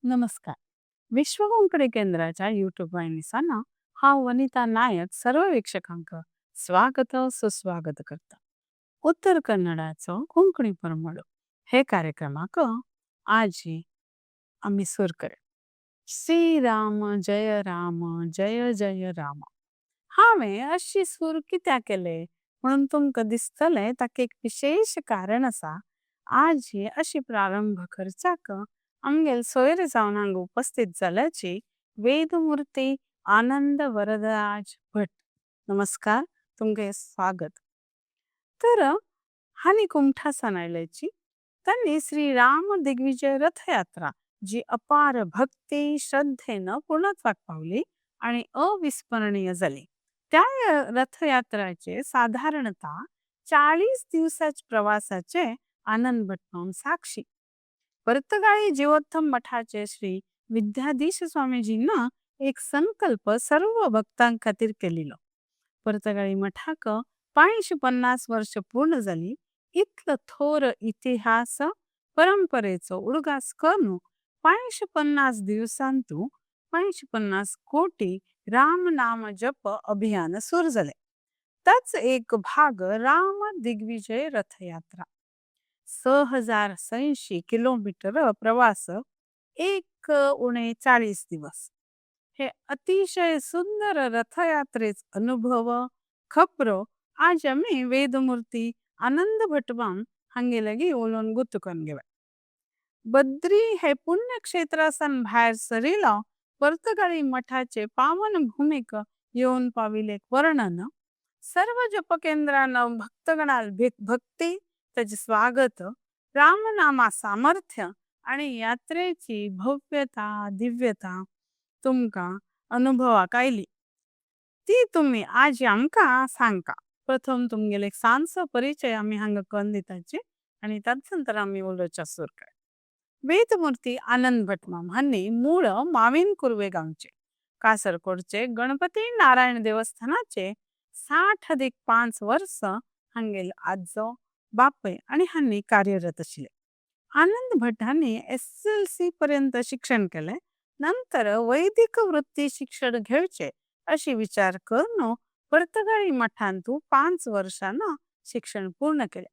नमस्कार. विश्व कोंकणी केंद्राच्या यूट्यूब वाहिनीसान हांव वनिता नायक सर्व वीक्षकांक स्वागत सुस्वागत करता. उत्तर कन्नडाचो कोंकणी परमळ हे कार्यक्रमाक आजी आमी सुरू करे. श्री राम जय राम जय जय राम. हांवे अशी सुरू कित्याक केले म्हणून तुमका दिसतले ताका एक विशेष कारण असा। आजी अशी प्रारंभ करचाक आमगेले सोयरे जावन हांगा उपस्थित झाल्याची वेदमूर्ती आनंद वरदराज भट। नमस्कार, तुमके स्वागत। तर हानी कुमठासान आयल्याची तान्नी श्री राम दिग्विजय रथ यात्रा जी अपार भक्ती श्रद्धेन पूर्णत्वाक पावली आणि अविस्मरणीय झाली। त्या रथ यात्राचे साधारणतः 40 दिवसाचे प्रवासाचे आनंद भट साक्षी। पर्तगाळी जीवोत्तम मठाचे श्री विद्याधीश स्वामीजींना एक संकल्प सर्व भक्तां खातीर केलिलो। पर्तगाळी मठाक 550 वर्ष पूर्ण झाली इतलो थोर इतिहास परंपरेचो उडगास करून 550 दिवसांतु 550 कोटी राम नाम जप अभियान सुरू झाले। ताच एक भाग राम दिग्विजय रथयात्रा। 6080 किलोमीटर प्रवास 1 उणे 40 दिवस। हे अतिशय सुंदर रथयात्रेच अनुभव खबरो आज आमी वेदमूर्ती आनंद भटमाम हांगे लगी उलोवन गुत्तू करून घेव्या। बद्री हे पुण्यक्षेत्रासान भायर सरिलो पर्तगाळी मठाचे पावन भूमिक येवन पाविले वर्णन सर्व जप केंद्रान भक्तगणाल भक्ती त्याचे स्वागत रामनामा सामर्थ्य आणि यात्रेची भव्यता दिव्यता तुमका अनुभवाक आयली ती तुम्ही आज आमका सांगा। प्रथम तुमगेले एक सांसो परिचय आमी हांगा करून दिताची आणि तदनंतर आमी उलोवचा सुरू कर। वेदमूर्ती आनंद भटमाम हांनी मूळ माविन कुर्वे गावचे कासरकोडचे गणपती नारायण देवस्थानाचे 60+5 वर्ष हांगेल आजो बापय आणि हांनी कार्यरत आशिल्ले। आनंद भट हांनी SSLC पर्यंत शिक्षण केले, नंतर वैदिक वृत्ती शिक्षण घेवचे अशी विचार करून पर्तगाळी मठांतु 5 वर्षांना शिक्षण पूर्ण केले।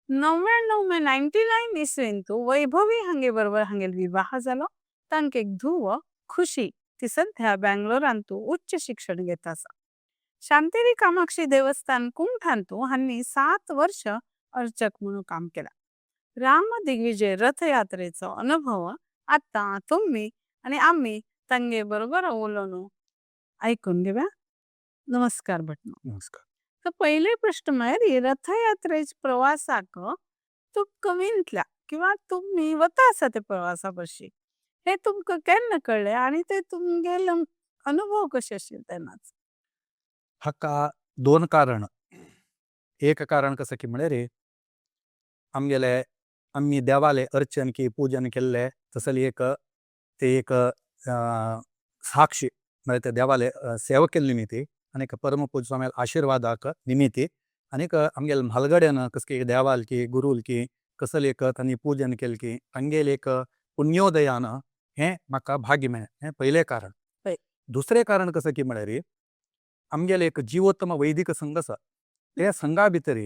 99 मे 99 इसवींतु वैभवी हांगे बरोबर हांगेल विवाह झालो। तांके एक धुव खुशी ती सध्या बँगलोरांतु उच्च शिक्षण घेत आसा। शांतेरी कामाक्षी देवस्थान कुमठांतु हांनी 7 वर्ष अर्चक म्हणून काम केला। राम दिग्विजय रथयात्रेचो अनुभव आता तुम्ही आणि आम्ही तांगे बरोबर उलोवन ऐकून घेव्या। नमस्कार भटमाम। नमस्कार। तर पहिले प्रश्न म्हळ्यार रथयात्रेच्या प्रवासाक तुमकां विंतल्या किंवा तुम्ही वता आसा ते प्रवासा बशी हे तुमकां केन्ना कळ्ळे आणि ते तुमगेले अनुभव कशे आशिल्ले तेन्नाच? हाका दोन कारण। एक कारण कसं की म्हळ्यार आमगेले आमी देवाले अर्चन की पूजन केल्ले तसली एक ते एक साक्षी म्हळ्यार ते देवाले सेवा केल्ली न्ही ती आनीक परमपूज्य स्वामी आशिर्वादाक निमित्ती आनीक आमगेले म्हालगड्यान कसं की देवाल की गुरूल की कसले एक तांणी पूजन केलें की तांगेले एक पुण्योदयान हें म्हाका भाग्य मेळ्ळें, हें पयलें कारण। दुसरें कारण कसं की म्हळ्यार आमगेले एक जिवोत्तम वैदिक संघ आसा, त्या संघा भितर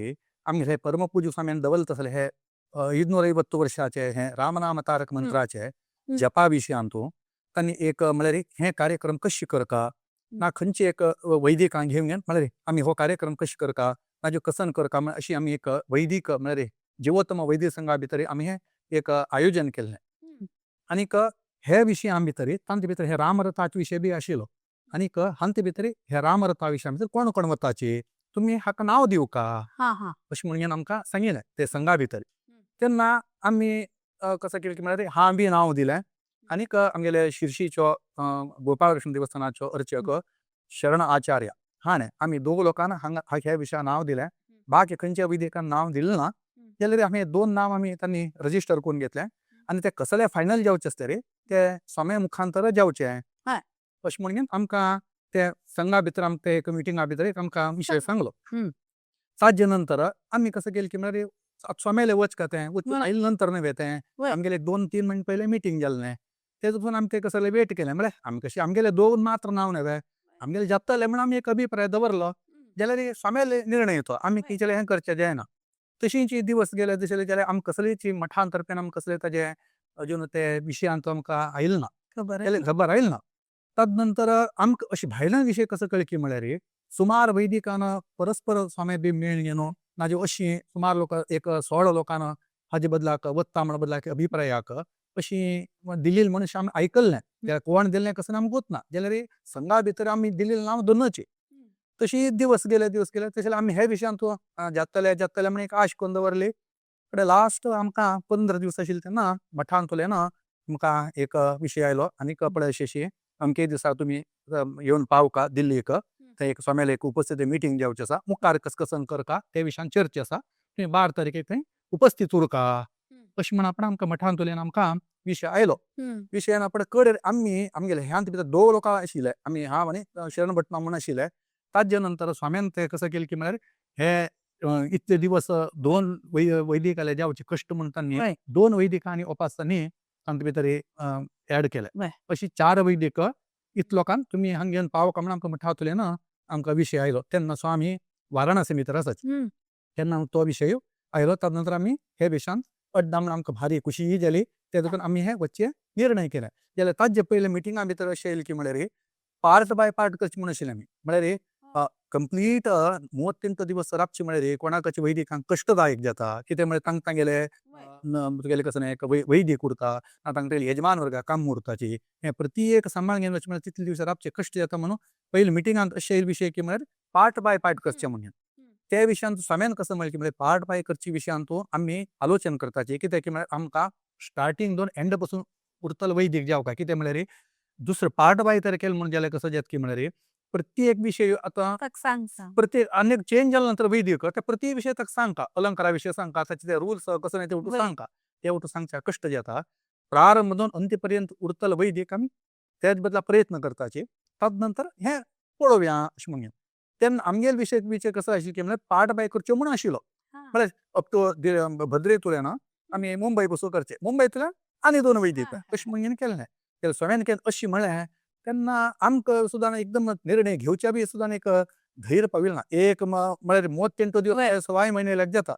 आमगेले परमपूज्य स्वामीन दवरले तसले हे 550 वर्षाचे हे रामनाम तारक मंत्राचे जपा विशयांतू तांणी एक म्हळ्यार हे कार्यक्रम कशें करका ना खंयचे एक वैदिकांक घेवन म्हळ्यार आमी हो कार्यक्रम कशें करका ना कसन करका म्हळ्यार अशी आमी एक वैदिक म्हळ्यार जिवोत्तम वैदिक संघा भितर आमी हे एक आयोजन केल्लें। आनीक हे विशयां भितर तांचे भितर हे रामरथाचे विशय बी आशिल्लो आनीक हांचे भितर हे रामरथा विशया भितर कोण कोण वताचे तुमी हाका नांव दिवका अशें म्हणून आमकां सांगिल्लें ते संघा भितर। तेन्ना आमी कसं केलें की म्हळ्यार हांव बी नांव दिलें आनीक आमगेले शिर्शीचो गोपाळकृष्ण देवस्थानाचो अर्चक शरण आचार्य हाणें आमी दोग लोकांक हांगा ह्या विशया नांव दिलें। बाकी खंयच्या विधेयकान नांव दिलें ना जाल्यार आमी दोन नांव आमी तांणी रजिस्टर करून घेतलें आनी ते कसले फायनल जावचे आसले रे ते स्वाम्या मुखांतर जावचे अशें म्हणून आमकां ते संघा भितर आमकां एक मिटिंगा भितर एक आमकां विशय सांगलो। ताजे नंतर आमी कसं केलें की म्हळ्यार स्वाम्याले वच का तें वच आयले नंतर न्हय तें आमगेले 2-3 म्हयने पयलें मिटींग जाल्लें। तेज पसून आमी ते कसले वेट केलें म्हळ्यार आमी कशें आमगेले दोन मात्र नांव न्हय आमगेले जातले म्हण आमी एक अभिप्राय दवरलो जाल्यार स्वाम्याले निर्णय तो आमी कितें हें करचें जायना. तशींच दिवस गेले तशें जाल्यार आमकां कसलीच मठान तर्फेन आमकां कसले ताजे अजून ते विशयांत आमकां आयले ना, खबर आयले ना. तद नंतर आमकां अशें भायल्यान विशय कसो कळ्ळे की म्हळ्यार सुमार वैदिकान परस्पर स्वामी बी मेळ घेवन नाजाल्यार अशी सुमार लोक एक 16 लोकान हाजे बदलाक वता म्हण बदलाक अभिप्रायाक अशी दिल्ली म्हणून आमी आयकल्लें. जाल्यार कोण दिल्लें कसो आमकां गोत ना, जाल्यार संघा भितर आमी दिल्लें नांव दोनूच. तशी दिवस गेले दिवस गेले तशें आमी हे विशयांत जातले जातले म्हण एक आश करून दवरली. फुडें लास्ट आमकां 15 दिवस आशिल्ले तेन्ना मठांतल्यान आमकां एक विशय आयलो आनी पळय अशी अशी अमके दिसा तुमी येवन पावका दिल्लीक, थंय एक स्वाम्याले एक उपस्थित मिटींग जावची आसा, मुखार कस कसन करका ते विशयान चर्चा आसा, तुमी 12 तारखेक थंय उपस्थित उरका अशें म्हण आपण आमकां मठांतल्यान आमकां विशय आयलो. विशयान आपण कडेर आमी आमगेले ह्यांत भितर 2 लोकां आशिल्ले, आमी हांव आनी शरण भट म्हूण आशिल्ले. ताजे नंतर स्वाम्यान ते कसं केलें की म्हळ्यार हे इतले दिवस 2 वैदिकाले जावचे कश्ट म्हणून तांणी 2 वैदिकांनी उपासतांनी तांचे भितर ऍड केले. अशी 4 वैदिक इतलो लोकांक तुमी हांगा घेवन पावका म्हण आमकां मठांतल्यान आमकां विशय आयलो. तेन्ना स्वामी वाराणसी भितर आसाच तेन्ना तो विशय आयलो. ताजे नंतर आमी हे विशयान अड्डा म्हण आमकां भारी खुशीय जाली. ते देखून आमी हे वच्चे निर्णय केले. जाल्यार ताजे पयले मिटिंगा भितर अशें येयलें की म्हळ्यार पार्ट बाय पार्ट करचें म्हूण आशिल्लें आमी. म्हळ्यार कंप्लीट 38 दिवस राबचे म्हळ्यार कोणाकच वैदिकांक कश्टदायक जाता, कितें म्हळ्यार तांकां तांगेले तुगेले कसो एक वैदीक उरता ना तांगेले यजमान वर्गा काम उरताची, हें प्रत्येक सांबाळ घेवन वचचें म्हळ्यार तितले दिवस राबचे कश्ट जाता. म्हणून पयले मिटिंगांत अशें येयले विशय की म्हळ्यार पार्ट बाय पार्ट करचें म्हणून. ते विशयांत स्वाम्यान कसो म्हळें की म्हळ्यार पार्ट बाय करचे विशयांत आमी आलोचन करताची, कित्याक की म्हळ्यार आमकां स्टार्टींग दोन एंड पसून उरतलो वैदीक जावका. कितें म्हळ्यार दुसरो पार्ट बाय तर केलें म्हणून जाल्यार कसो जाता की म्हळ्यार प्रत्येक विशय आतां प्रत्येक आनी चेंज जाल्या नंतर वैदीक ते प्रत्येक विशय ताका सांगता, अलंकारा विशय सांगता, ताचे ते रुल्स कसो ते उठून सांगता, ते उठून सांगच्या कश्ट जाता. प्रारंभ दोन अंत्यपर्यंत उरतलो वैदीक आमी तेच बदला प्रयत्न करताची. तद नंतर हें पळोवया अशें म्हणून तेन्ना आमगेले विशय विचार कसो आशिल्लो की म्हळ्यार पार्ट बाय करच्यो म्हूण आशिल्लो. म्हळ्यार अप टू भद्रेतुल्यान आमी मुंबय पसून करचे, मुंबयतल्यान आनी 2 वैदीक अशें म्हणून केलें. स्वाम्यान केन्ना अशें म्हळें तेन्ना आमकां सुद्दां एकदम निर्णय घेवच्या बी सुद्दां एक धैर्य पाविल्लें ना. एक म्हळ्यार 38 दिवस 1.25 म्हयने लाग जाता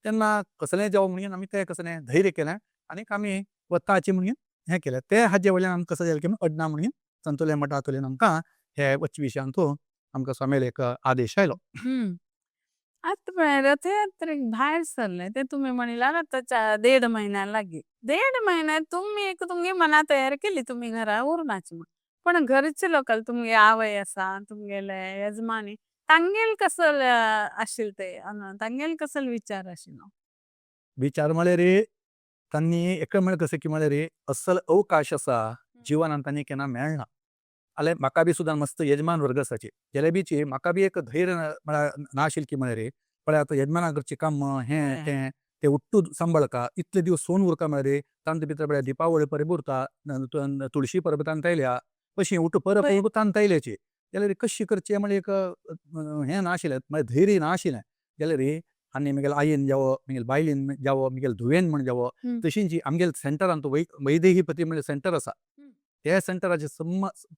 तेन्ना कसलें जावं म्हणून आमी तें कसलें धैर्य केलें आनी आमी वताची म्हणून हें केलें. ते हाजे वयल्यान आमकां कसं जालें की अड्डा म्हणून तांतुले मठांतल्यान आमकां हे वच्चे विशयांत आमकां स्वाम्याले एक आदेश आयलो. आतां रथयात्रेक भायर सरले ते तुमी म्हणिला आतां 1.5 महिन्या लागीं, 1.5 महिन्यात तुमी एक तुमगे मना तयार केली तुमी घरा उरनाची म्हण, पण घरचे लोकांक तुमगे आवय आसा तुमगेले यजमानी तांगेल कसल आशिल्ले ते तांगेल कसल विचार आशिल्लो? विचार म्हळ्यार तांणी एक म्हळ्यार कसं की म्हळ्यार असल अवकाश आसा जिवनांत तांणी केन्ना मेळना. जाल्यार म्हाका बी सुद्दां मस्त यजमान वर्ग आसाची जाल्यार बीची म्हाका बी एक धैर्य म्हळ्यार ना आशिल्लें की म्हळ्यार पळय आतां यजमाना घरचें काम हें तें ते उट्टू सांबाळका इतले दिवस सोन उरका म्हळ्यार तांचे भितर पळय दिपावळी परब उरता, तुळशी परब तांकां आयल्या, अशी उठू परब तांकां आयल्याची जाल्यार कशी करचें म्हळ्यार एक हें नाशिल्लें म्हळ्यार धैर्य नाशिल्लें. जाल्यार आनी म्हगेले आईन जावो म्हगेले बायलेन जावो म्हगेले धुवेन म्हण जावो तशींच आमगेले सेंटरान वैदेहीपती म्हळ्यार सेंटर आसा त्या सेंटराचे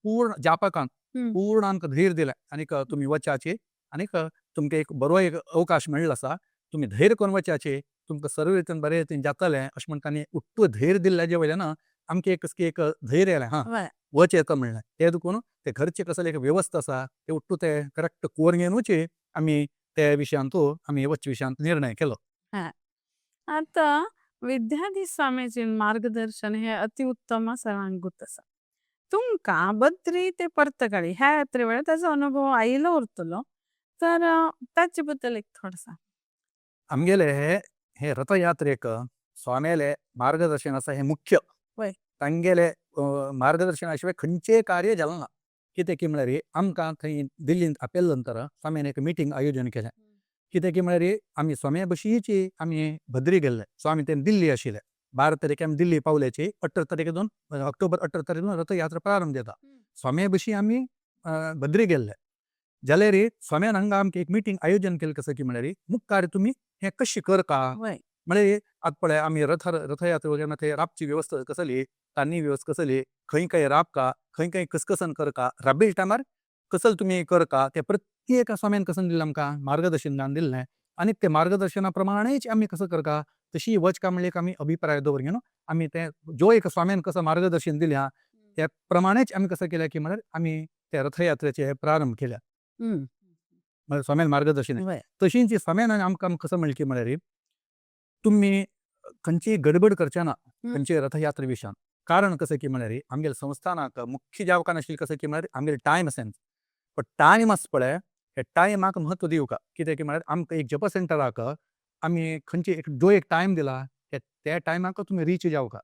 पूर्ण जापकान पूर्ण आमकां धैर्य दिलें आनीक तुमी वचाचे आनीक तुमकां एक बरो एक अवकाश मेळ्ळो आसा, तुमी धैर्य करून वचाचे, तुमकां सर्व रितीन बरे रितीन जातलें अशें म्हण तांणी उट्टू धैर्य दिल्ल्याचे वयल्यान आमकां एक कसली एक धैर्य आयलें, हां वच येता म्हणलें. तें देखून ते घरचे कसले एक वेवस्था आसा ते उट्टू ते करेक्ट कोर घेवन वचे आमी ते विशयांत आमी वच विशयांत निर्णय केलो. आतां विद्याधीश स्वामीचें मार्गदर्शन हे अतिउत्तम सरांगूत आसा. तुमकां बद्री ते पर्तगाळी ह्या यात्रे वेळार ताजो अनुभव आयलो उरतलो तर ताचे बद्दल एक थोडो. आमगेले हे रथयात्रेक स्वाम्याले मार्गदर्शन आसा हे मुख्य. तांगेले मार्गदर्शना शिवाय खंयचेय कार्य जालें ना. कितें की म्हळ्यार आमकां थंय दिल्लींत आपयले नंतर स्वाम्यान एक मिटींग आयोजन केलें. कितें की म्हळ्यार आमी स्वाम्या बशीची आमी बद्री गेल्ले, स्वामी ते दिल्ली आशिल्ले. 12 तारखे आमी दिल्ली पावल्याची 18 तारखे दोन ऑक्टोबर 18 तारखे दोन रथयात्रा प्रारंभ जाता. स्वाम्या बशी आमी बद्री गेल्ले. जाल्यार स्वाम्यान हांगा आमकां एक मिटींग आयोजन केलें कसं की म्हळ्यार मुखार तुमी हें कशें करता म्हणजे आतां पळय आमी रथयात्रा वगैरे थंय राबची व्यवस्था कसली, तांनी व्यवस्था कसली, खंय खंय राबका, खंय खंय कसकसन करका, राबील टायमार कसल तुमी करका, ते प्रत्येक स्वाम्यान कसन दिलें आमकां मार्गदर्शन दिल्लें आनी ते मार्गदर्शना प्रमाणेच आमी कसो करका तशी वच का म्हणल्यार आमी अभिप्राय दवर घेवन आमी ते जो एक स्वाम्यान कसो मार्गदर्शन दिल्या त्या प्रमाणेच आमी कसं केलें की म्हळ्यार आमी त्या रथयात्रेचे प्रारंभ केल्या. म्हळ्यार स्वाम्यान मार्गदर्शन तशींच स्वाम्यान आमकां कसं म्हणलें की म्हळ्यार तुमी खंयचीय गडबड करचे ना खंयचे रथयात्रे विशयान. कारण कसं की म्हळ्यार आमगेले संस्थानाक मुख्य जावका नाशिल्लें कसं की म्हळ्यार आमगेले टायम सेन्स, पण टायम आसा पळय हे टायमाक म्हत्व दिवका. कित्याक की म्हळ्यार आमकां एक जप सेंटराक आमी खंयचे एक जो एक टायम दिला त्या टायमाक तुमी रीच जावका.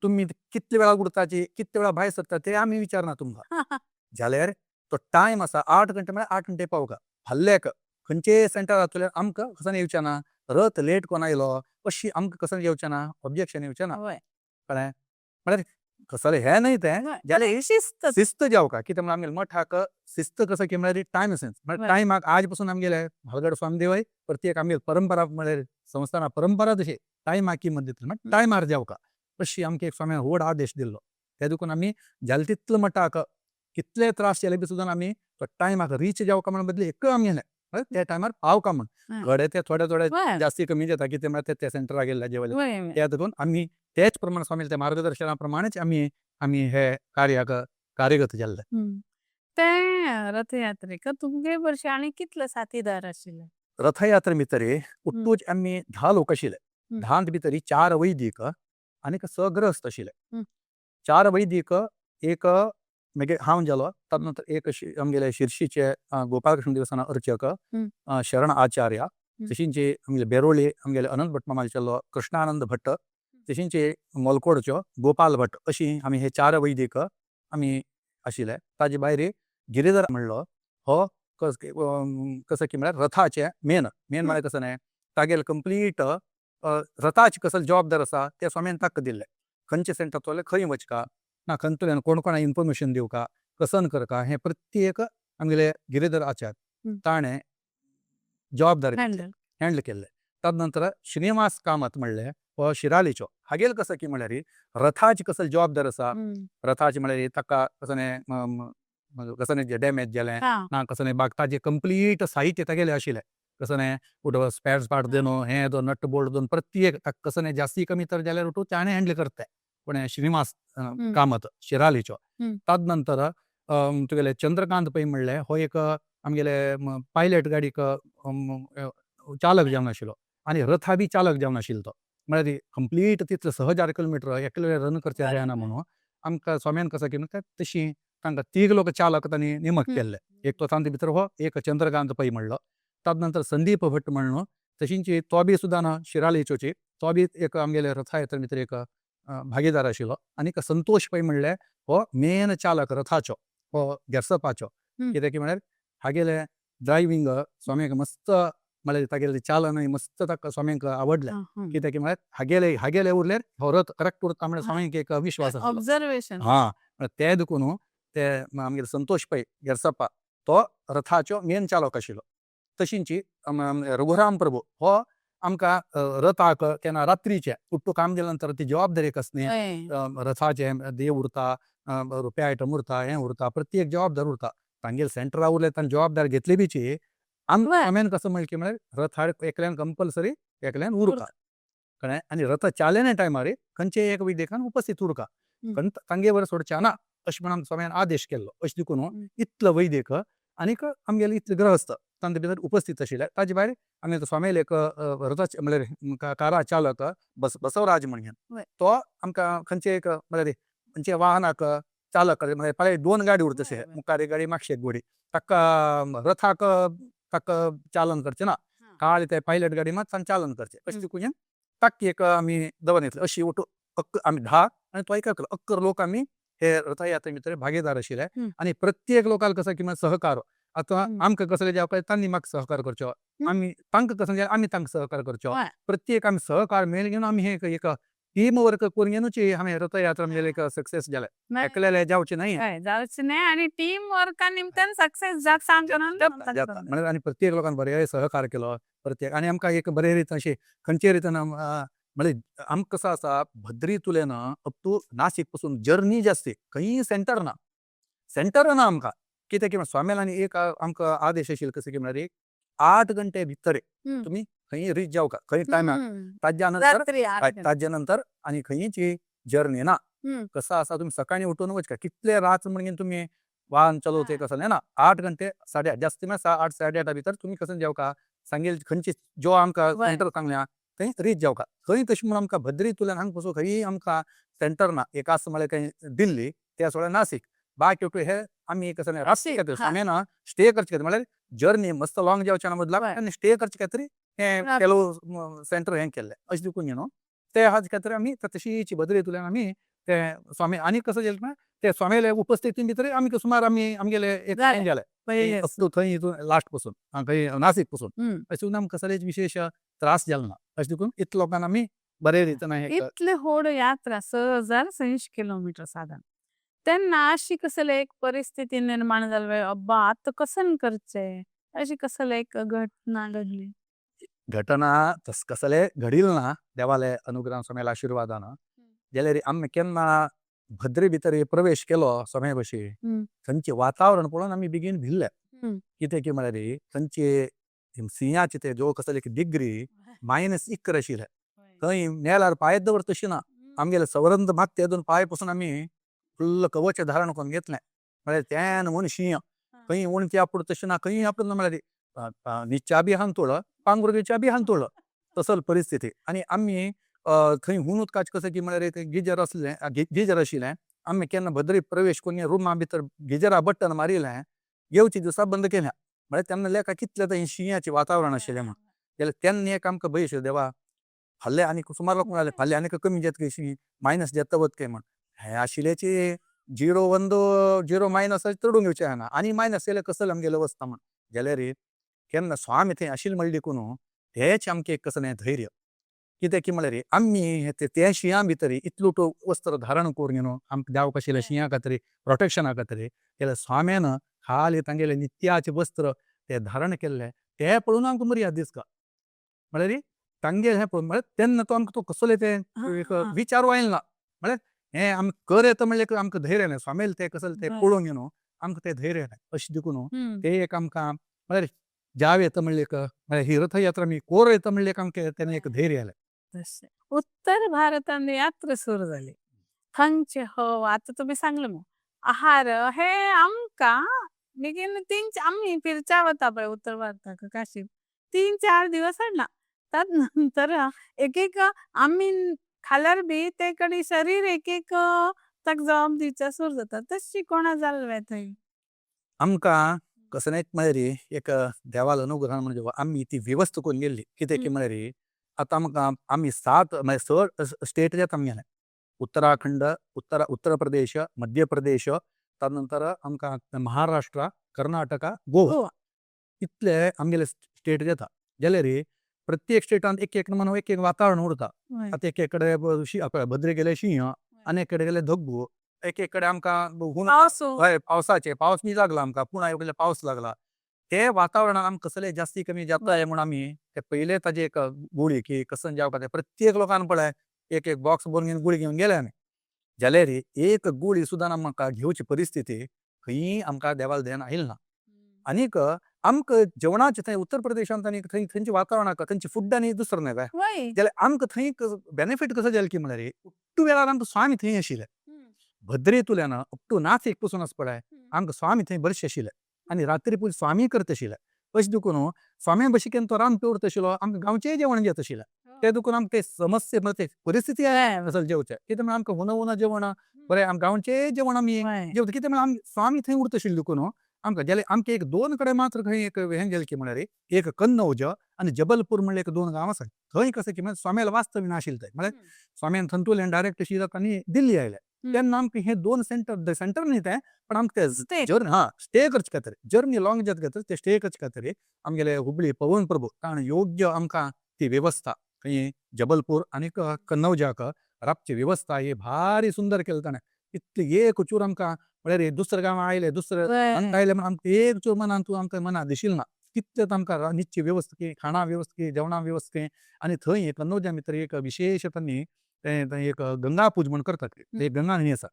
तुमी कितले वेळा उरताची कितले वेळा भायर सरता ते आमी विचारना तुमकां. जाल्यार तो टायम आसा 8 घंटे म्हळ्यार 8 घंटे पावका. फाल्याक खंयचेय सेंटर जातलें आमकां कसो येवचें ना रथ लेट कोण आयलो अशी आमकां कसो येवचें ना, ऑब्जेक्शन येवचें ना. कळ्ळें? म्हळ्यार कसलें हें न्हय तें, जाल्यार शिस्त शिस्त जावका. कित्याक म्हळ्यार आमगेले मठाक शिस्त कसो की म्हळ्यार टायम सेन्स, म्हळ्यार टायमाक आज पसून आमगेले म्हालगड स्वामी देवय प्रत्येक आमगेले परंपरा म्हळ्यार संस्थाना परंपरा तशी टायमाक किंमत दितली, म्हळ्यार टायमार जावका अशी आमकां एक स्वाम्यान व्हड आदेश दिल्लो. ते देखून आमी जाले तितलो मठाक कितले त्रास जाले बी सुद्दां आमी तो टायमाक रीच जावका म्हण बदले एक आमी गेले त्या टायमार पावका म्हण. घडे ते थोडे थोडे जास्ती कमी जाता कितें म्हळ्यार ते सेंटराक गेल्ले जेवले त्या देखून आमी तेच प्रमाणे स्वामी त्या मार्गदर्शना प्रमाणेच आमी आमी हे कार्याक कार्यगत जाल्ले. ते रथयात्रेक तुमगे वर्षी आनी कितले साथीदार आशिल्ले? रथयात्रे भितर उट्टूच आमी 10 लोक आशिल्ले. 10 भितर 4 वैदिक आनी 6 गृहस्थ आशिल्ले. 4 वैदिक एक मागीर हांव जालो, तातूंत नंतर एक आमगेले शिर्शीचे गोपाळकृष्ण देवस्थान अर्चक शरण आचार्य, तशींचे आमगेले बेरोळी आमगेले अनंत भट मामाचेलो कृष्णानंद भट्ट, तशींचे मोलकोडचो गोपाल भट, अशी आमी हे 4 वैदिक आमी आशिल्ले. ताजे भायर गिरीधर म्हणलो हो कसं की म्हळ्यार रथाचे मेन मेन म्हळ्यार कसं न्हय तागेले कंप्लीट रथाचे कसं जबाबदार आसा ते स्वाम्यान ताका दिल्ले. खंयचे सेंटर चोले खंय वचका ना खंयतल्यान कोण कोणा इन्फॉर्मेशन दिवका कसन करका हे प्रत्येक आमगेले गिरीधर आचार्य ताणें जबाबदारी हँडल केल्ले. तद नंतर श्रीनिवास कामत म्हणले हो शिरालीचो हागेल कसं की म्हळ्यार रथाची कसं जबाबदार आसा, रथाची म्हळ्यार ताका कसं न्हय कसं न्हय डॅमेज जालें ना कसं न्हय बाग ताजे कंप्लीट साहित्य तागेलें आशिल्लें. कसं न्हय कुठं स्पॅर्स पार्ट देनो हें दो नट बोल्ट दोन प्रत्येक ताका कसं न्हय जास्ती कमी तर जाल्यार उठू ताणें हँडल करता कोण श्रीनिवास कामत शिरालीचो. तद नंतर तुगेले चंद्रकांत पै म्हणले हो एक आमगेले पायलट गाडीक चालक जावन आशिल्लो आनी रथा बी चालक जावन आशिल्लो तो, म्हळ्यार कंप्लीट तितले 6000 किलोमिटर एकले रन करचे जायना म्हणून आमकां स्वाम्यान कसं की तशी तांकां 3 लोक चालक तांणी नेमक केल्ले. एक तो तांचे भितर हो एक चंद्रकांत पै म्हणलो, तद नंतर संदीप भट म्हणलो तशींची तो बी सुद्दां ना शिरालीचोची तो बी एक आमगेले रथयात्रे भितर एक भागीदार आशिल्लो. आनी संतोष पै म्हणले हो मेन चालक रथाचो हो गेरसपाचो, कित्याक की म्हळ्यार हागेले ड्रायव्हींग स्वाम्याक मस्त म्हळ्यार तागेले चालनय मस्त ताका स्वाम्यांक आवडलें. कित्याक की म्हळ्यार हागेले हागेले उरल्यार हो रथ करेक्ट उरता म्हळ्यार स्वाम्यांक एक विश्वास आसलो. ऑब्जर्वेशन हां, ते देखून ते आमगेले संतोष पै गेरसप्पा तो रथाचो मेन चालक आशिल्लो. तशींची रघुराम प्रभू हो आमकां रथाक केन्ना रात्रीचे उट्टू काम केल्या नंतर ती जबाबदारी कसली रथाचे देव उरता, रुपया आयटम उरता, हें उरता, प्रत्येक जबाबदार उरता. तांगेले सेंटरा उरले तांणी जबाबदारी घेतली बीची आमकां स्वाम्यान कसं म्हणलें की म्हळ्यार रथार एकल्यान कंपल्सरी एकल्यान उरका, कळ्ळें? आनी रथ चालने टायमार खंयचे एक विदेकान उपस्थित उरका, तांगे बरें सोडचे ना अशें म्हणून स्वाम्यान आदेश केल्लो. अशें देखून इतलो वैदिक आनीक आमगेले इतले गृहस्थ तांचे भितर उपस्थित आशिल्ले. ताजे भायर आमगेले स्वाम्याले एक रथाचे म्हळ्यार कारा चालक बसवराज म्हणून तो आमकां खंयचे एक म्हळ्यार खंयचे वाहनाक चालक म्हळ्यार पळय 2 गाडी उरता तशें, मुखार एक गाडी मागशी एक गाडी, ताका रथाक ताका चालन करचें ना, काळ ते पायलट गाडी मात चालन करचें अशें देखून ताका एक आमी दवर घेतले. अशी उठू आमी 10 आनी तो एक 11 लोक आमी हे रथयात्रे भितर भागीदार आशिल्ले. आनी प्रत्येक लोकांक कसो की सहकार आतां आमकां कसले जावपाक तांणी म्हाका सहकार करचो, आमी तांकां कसलें जाल्यार आमी तांकां सहकार करचो, प्रत्येक आमी सहकार मेळ घेवन आमी हे एक टीम वर्क करून घेवची आमी रथयात्रा म्हणजे एक सक्सेस जाले. एकल्याले जावचे नाही. हय, जावचें न्ही आनी टीम वर्का निमतान सक्सेस जाता जाता जाता. म्हणजे आनी प्रत्येक लोकांक बरें सहकार केलो प्रत्येक, आनी आमकां एक बरे रितीन अशें खंयचे रितीन म्हणजे आमकां कसो आसा भद्री तुलेन अप टू नासीक पसून जर्नी जास्ती, खंयी सेंटर ना, सेंटर ना आमकां. कित्याक की स्वामीलांनी एक आमकां आदेश आशिल्लो कसो की म्हळ्यार 8 घंटे भितर तुमी खंयी रीच जावका, खंय टायमार, ताज्या नंतर ताज्या नंतर आनी खंयची जर्नी ना. कसो आसा तुमी सकाळी उठून वचका, कितले रात म्हणून तुमी वाहन चलोवचे कसलें ना. 8 घंटे 8:30 जास्ती म्हळ्यार 8 8:30 भितर तुमी कसं जेवका, सांगेल खंयची जो आमकां सेंटर सांगल्या थंय रीच जावका. खंय तशें म्हणून आमकां भद्री तुल्यान हांगा पसून खंयी आमकां सेंटर ना. एक आसा म्हळ्यार खंय दिल्ली, त्या सोडल्यार नासीक, बाकी हे आमी कसं रातचे खातीर स्वाम्यान स्टे करचे खातीर, म्हळ्यार जर्नी मस्त लॉंग जावचे ना बदला आनी स्टे करचे खातीर हें ಕೆಲವು सेंटर हें केल्लें अशें देखून न्हू ते हाज खातीर आमी तशीच भद्री तुल्यान आमी ते स्वामी आनी कसो जालें म्हळ्यार ते स्वामीले उपस्थितीन भितर आमी सुमार आमी आमगेले एक हें जालें थंय हितून लास्ट पसून खंय नासीक पसून अशें देखून आमकां कसलेच विशेश त्रास जालो ना. अशें देखून इतले लोकांक आमी बरे रितीन इतले व्हड यात्रा 6600 किलोमीटर साधारण, तेन्ना अशी कसले एक परिस्थिती निर्माण जाली अब्बा आतां कसन करचे, अशी कसले एक घटना घडली? घटना तस कसले घडील ना, देवाले अनुग्रहान स्वामील्या आशिर्वादान. जाल्यार आमी केन्ना भद्री भितर प्रवेश केलो स्वामी बशी, थंयचें वातावरण पळोवन आमी बेगीन भिल्ले. कितें की म्हळ्यार थंयचे सिंहाचे ते जो कसले डिग्री -11 आशिल्ले, थंय नेलार पांय दवर तशी ना. आमगेले सवरंद मागते दोन पांय पसून आमी फुल्ल कवच धारण करून घेतलें. म्हळ्यार त्यान म्हूण शिंय खंय उणची आपूण तशें ना, खंय आपूण ना, म्हळ्यार निच्या बी हांतुळ पांगुरगेच्या बी हांतुळ तसल परिस्थिती. आनी आमी थंय हून उदकाचें कशें की म्हळ्यार गिजर आसलें, गिजर आशिल्लें. आमी केन्ना भद्री प्रवेश करून रुमा भितर गिजरा बटन मारिल्लें, येवचे दिसा बंद केल्या. म्हळ्यार तेन्ना लेखा कितलें थंय शिंयाचें वातावरण आशिल्लें म्हूण. जाल्यार तेन्ना एक आमकां भंय आशिल्लो देवा फाल्यां आनी सुमार लोक म्हणाले फाल्यां आनी कमी जाता काय शी मायनस जाता वत काय म्हण. हें आशिल्ल्याची 0 1 0 मायनस चडून घेवचें ना आनी मायनस जाल्यार कसले आमगेले वचता म्हण. जाल्यार केन्ना स्वामी थंय आशिल्लें म्हणलें देखून हेंच आमचें एक कसलें धैर्य. कित्याक की म्हळ्यार आमी ते शिंया भितर इतलो तो वस्त्र धारण करून न्हू आमकां जावंक आशिल्लें शिंया खातीर प्रोटेक्शना खातीर, जाल्यार स्वाम्यान खाली तांगेलें नित्याचें वस्त्र ते धारण केल्लें तें पळोवन आमकां मर्याद दिसता. म्हळ्यार तांगेलें हें पळोवन म्हळ्यार तेन्ना तो आमकां तो कसले ते एक विचार आयलो ना. म्हळ्यार हें आमकां कर येता म्हणल्यार आमकां धैर्य येलें, स्वामीले तें कसलें तें पळोवन न्हू आमकां तें धैर्य येलें. अशें देखून तें एक आमकां म्हळ्यार जाव येता म्हणलें एक म्हळ्यार ही रथयात्रा आमी कोर येता म्हणलें एक आमकां तेन्ना एक धैर्य आयलें. तशें उत्तर भारतान यात्रा सुरू जाली, थंयचे हवा आतां तुमी सांगलें मग आहार हे आमकां बेगीन 3 आमी फिरच्या वता पळय उत्तर भारताक काशी 3-4 दिवस हाडला, त्यात नंतर एक एक आमी खाल्यार बी ते कडेन शरीर एक एक ताका जबाब दिवचा सुरू जाता. तशी कोणा जाल्लें थंय आमकां कसलेंच म्हळ्यार एक देवाल अनुग्रहान म्हणजे आमी ती वेवस्था करून गेल्ली. कितें की म्हळ्यार आतां आमकां आमी 7 म्हळ्यार 6 स्टेट जाता आमगेले, उत्तराखंड, उत्तर प्रदेश, मध्य प्रदेश, ताजे नंतर आमकां महाराष्ट्र, कर्नाटका, गोवा, इतले आमगेले स्टेट जाता. जाल्यार प्रत्येक स्टेटान एक एक नमुनो एक एक वातावरण उरता. आतां एक एक कडेन भद्रे गेले शीं, आनी एक कडेन गेले धग्गू, एक एक कडेन आमकां हय पावसाचे पावस बी लागला आमकां, पुणा गेल्यार पावस लागला. ते वातावरणान आमकां कसले जास्ती कमी जाता म्हूण आमी ते पयले ताजे एक गुळी की कसं जावपा ते प्रत्येक लोकान पळय एक एक बॉक्स भरून घेवन गुळी घेवन गेले आमी. जाल्यार एक गुळी सुद्दां आमकां घेवची परिस्थिती खंयी आमकां देवाल देन आयली ना. आनीक आमकां जेवणाचें थंय उत्तर प्रदेशांत आनी थंय थंयचें वातावरणाक थंयचें फूड आनी दुसरें न्हय जाल्यार आमकां थंय बेनिफीट कसो जालें की म्हळ्यार उट्टू वेळार आमकां स्वामी थंय आशिल्ले. भद्रे तुल्यान अप टू नासीक पसून आसा पळय आमकां स्वामी थंय बरेचशे आशिल्ले आनी रात्री पूण स्वामी करता आशिल्ले. अशें देखून स्वामी भशेन केन्ना तो रांदपी उरता आशिल्लो, आमकां गांवचेंय जेवण घेता आशिल्लें. तें देखून आमकां ते समस्या म्हळ्यार ते परिस्थिती असल जेवचें कितें म्हळ्यार आमकां हुना हुना जेवण बरें आमकां गांवचें जेवण आमी जेवता. कितें म्हळ्यार आमी स्वामी थंय उरता आशिल्ले देखून आमकां जाल्यार आमकां एक 2 कडेन मात्र खंय एक हें गेलें की म्हळ्यार एक कन्नौज आनी जबलपूर म्हणल्यार एक 2 गांव आसा थंय कसें की म्हळ्यार स्वाम्याला वास्तव्य नाशिल्लें थंय, म्हळ्यार स्वाम्यान थंतुल्यान डायरेक्ट शीत आनी दिल्ली आयले. तेन्ना आमकां हे 2 सेंटर सेंटर न्ही तें, पण आमकां ते जर्नी हा स्टे करचे खातीर जर्नी लॉंग जाता खातीर ते स्टे करचे खातीर आमगेले हुबळी पवन प्रभू कारण योग्य आमकां ती वेवस्था खंय जबलपूर आनी कन्नौजाक राबची वेवस्था ही भारी सुंदर केली ताणें. इतली एक चूर आमकां म्हळ्यार दुसऱ्या गांवां आयले, दुसरे हांगा आयले म्हण आमकां एक चूर मनान तूं आमकां मनां दिशिल ना. कितले आमकां निच्ची व्यवस्था की, खाणा व्यवस्था की, जेवणा व्यवस्था की. आनी थंय कन्नौजा भितर एक विशेश तांणी ते एक गंगा पूज म्हण करतात, ते गंगा न्हंय आसा,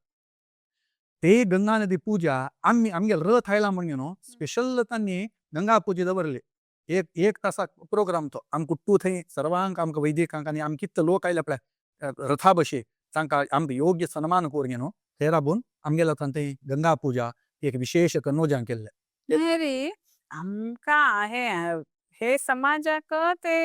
ते गंगा नदी पूजा आमी आमगेले रथ आयला म्हण न्हू स्पेशल तांणी गंगा पुजा दवरली. एक एक तासाक प्रोग्राम तो आमकां कुट्टू थंय सर्वांक आमकां वैदिकांक आनी आमकां कितले लोक आयले पळय रथा बशे तांकां आमकां योग्य सन्मान करून न्हू थंय राबून आमगेल्या थंय गंगा पूजा एक विशेष कन्नौजान केल्ले. रे आमकां हे हे समाजाक ते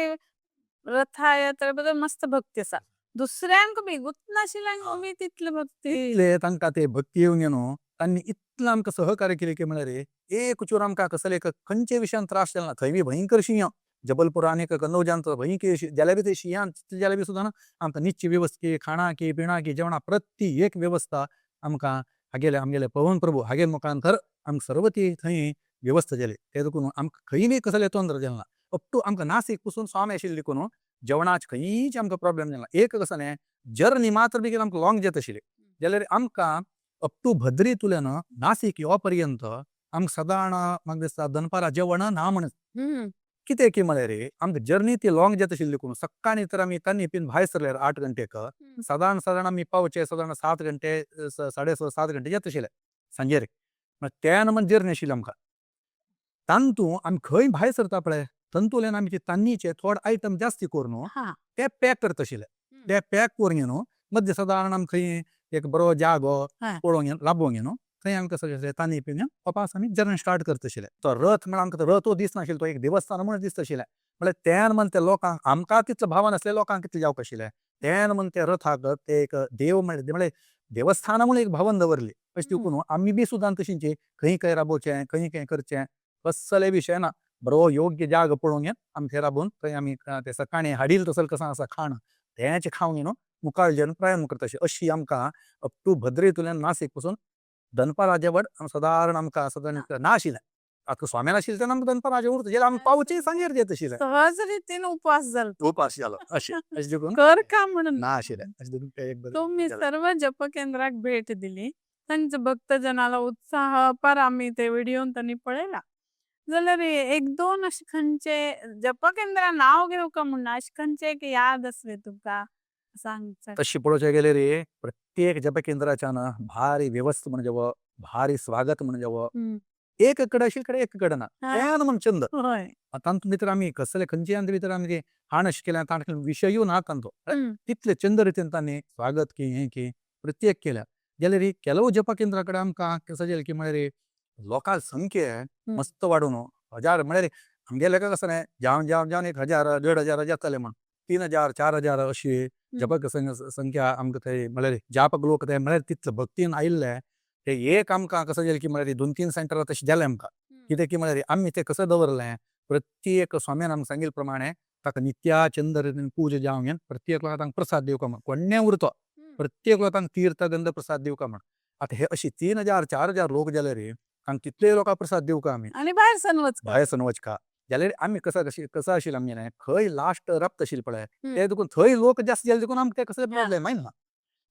रथयात्रा बद्दल मस्त भक्ती आसा, दुसऱ्यांक बी गुतनाशिल्ल्यांक बी तितले भक्ती. तितले तांकां ते भक्ती येवन न्हू तांणी इतलें आमकां सहकार्य केलें की म्हळ्यार एक चूर आमकां कसले खंयचे विशयान त्रास जालो ना. थंय बी भयंकर शिंय जबलपूर आनी कन्नौजान भयंकर जाल्यार बी ते शिंयान जाल्यार बी सुद्दां आमकां निच्ची व्यवस्था की, खाणा की, पिणा की, जेवणा प्रति एक व्यवस्था आमकां हागेले आमगेले पवन प्रभू हागे मुखांतर आमकां सर्व ती थंय व्यवस्था जाली. ते देखून आमकां खंय बी कसले तोंदर जालें ना. अप टू आमकां नासीक पसून स्वामी आशिल्ले देखून जेवणाचे खंयच आमकां प्रॉब्लेम जालें ना. एक कसो न्ही जर्नी मात्र बेगीन आमकां लॉंग जाता आशिल्ली जाल्यार आमकां अप टू भद्री तुल्यान नासीक यो पर्यंत आमकां सदांच म्हाका दिसता दनपारां जेवण ना म्हण. कितें की म्हळ्यार आमकां जर्नी ती लॉंग जाता आशिल्ली देखून सकाळीं तर आमी तांणी पिन भायर सरल्यार 8 घंटेक सादारण सादारण आमी पावचे सादारण 7 घंटे 6.30 7 घंटे जाता आशिल्ले सांजेर. त्यान म्हण जर्नी आशिल्ली आमकां. तांतू आमी खंय भायर सरता पळय तंतुल्यान आमी तांदीचे थोडे आयटम जास्ती करून ते पॅक करता आशिल्ले. ते पॅक करून न्हू मध्य सादारण आमी खंय एक बरो जागो पळोवंक राबोवंक न्हू थंय आमकां सगळें तांदी पिवन वापास आमी जर्नी स्टार्ट करता आशिल्ले. तो रथ म्हळ्यार आमकां रथो दिसनाशिल्लो, तो एक देवस्थान म्हणून दिसता आशिल्लें. म्हळ्यार त्यान म्हण ते लोकांक आमकां तितलो भाव नासले, लोकांक कितले जावंक आशिल्लें. त्यान म्हण त्या रथाक ते एक देव म्हळ्यार देवस्थान म्हणून एक भावन दवरली. अशें देखून आमी बी सुद्दां तशींची खंय खंय राबोवचें, खंय खंय करचें कसले विशय ना. बरो योग्य जागो पळोवंक आमी थंय राबोवन थंय आमी ते सकाळीं हाडील तसले कसो आसा खाण तेंच खावन न्हू मुखार जेवन प्रयाण करता. अशी आमकां अप टू भद्रेतुल्यान नासीक पसून दनपारां जेवण सादारण आमकां सादारण ना आशिल्लें. आतां स्वाम्यान आशिल्लें तेन्ना आमकां दनपारां जेवण उरता जाल्यार आमी पावचे सांजेर जेत आशिल्लें. सहज रितीन उपवास जालो, उपास जालो अशें अशें देखून कर का म्हणून ना आशिल्लें. अशें देखून ते एक बरें तुम्ही सर्व जपकेंद्राक भेट दिली, तांच्या भक्तजनाला उत्साह अपार आमी ते व्हिडिओन तांणी पळयला. जाल्यार एक दोन अशे खंयचे जपकेंद्रा नाव घेवका म्हणून अशे खंयचे एक याद आसले तुका सांगचा? तशी पळोवचे गेले रे प्रत्येक जपकेंद्राच्यान भारी व्यवस्था म्हणजे भारी स्वागत म्हणजे एक कडे आशिल्ले कडे एक कडे ना त्यान म्हण चंद. तातूंत भितर आमी कसले खंयचे भितर आमी हाण अशें केलें ताण विशयूय ना तांचो, तितले चंद रितीन तांणी स्वागत की हें की प्रत्येक केल्या. जाल्यार ಕೆಲವು जपकेंद्रा कडेन आमकां कसं जालें की म्हळ्यार लोकां संख्ये मस्त वाडून हजार म्हळ्यार आमगेले कसं न्ही जावन जावन जावन 1000 1500 जाताले म्हण 3000 4000 अशी जपक संख्या आमकां थंय म्हळ्यार जापक लोक ते म्हळ्यार तितले भक्तीन आयिल्ले ते एक आमकां कसं जालें की म्हळ्यार 2-3 सेंटरां तशें जालें आमकां. कितें की म्हळ्यार आमी तें कसं दवरलें प्रत्येक स्वाम्यान आमकां सांगिल्ले प्रमाणे ताका नित्या चंद रितीन पूजा जावंक प्रत्येक लोकांक प्रसाद दिवका म्हण कोण्णें उरतो प्रत्येक लोकांक तीर्थ गंध प्रसाद दिवका म्हण. आतां हे अशी 3000 4000 लोक जाले रे आनी तितले लोकांक प्रसाद दिवका आमी आनी भायर सन वचका, भायर सन वचका. जाल्यार आमी कसं कसं आशिल्लें आमगेलें खंय लास्ट राबता आशिल्लें पळय ते देखून थंय लोक जास्त जाले देखून आमकां ते कसले प्रॉब्लेम आयना.